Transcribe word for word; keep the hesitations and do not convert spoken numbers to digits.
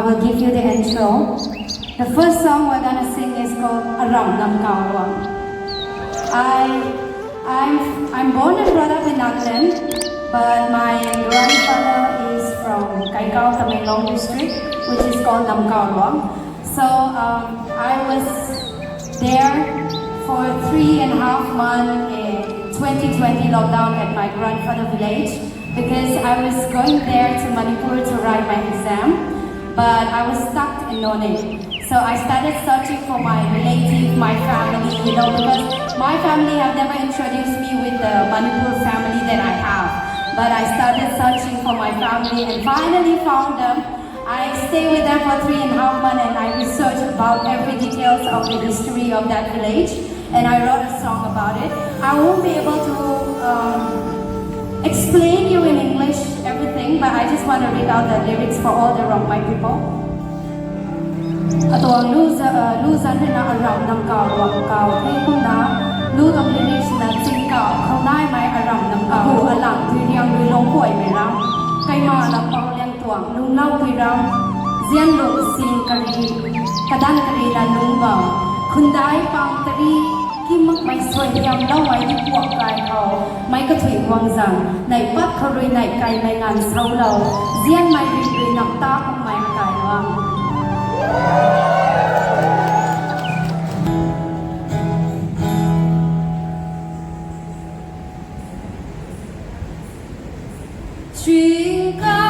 I will give you the intro. The first song we're gonna sing is called Aram Namkau Ruang. I, I'm, I'm born and brought up in Nagaland, but my grandfather is from Kaikhau, Tamenglong district, which is called Namkau Ruang. So um, I was there for three and a half months in twenty twenty lockdown at my grandfather village because I was going there to Manipur to write my exam, but I was stuck in Noney. So I started searching for my relative, my family, you know, because my family have never introduced me with the Manipur family that I have. But I started searching for my family and finally found them. I stayed with them for three and a half months and I researched about every details of the history of that village and I wrote a song about it. I won't be able to um, explain you in English everything, but I just want to read out the lyrics for all the Rongmei people. Atuang lu za, uh, lu zan rui na aram namkau ruang kau the kumna, lu tuang lyrics na chingkau khou naimei aram namkau alam tui riang rui lungc kuaymei ram, kaima lam pau liang tuang lunglau pui ram, zian lung sing kari, kadan kari na lungc bam, khundai pang kari, kim makmei suai hiamloumei di puak kai khou, mei kathui guang zang, neih pat khou rui neih kaimei nganv soulou, zianmei ri rui nap ta makmei akai luang. Chingkau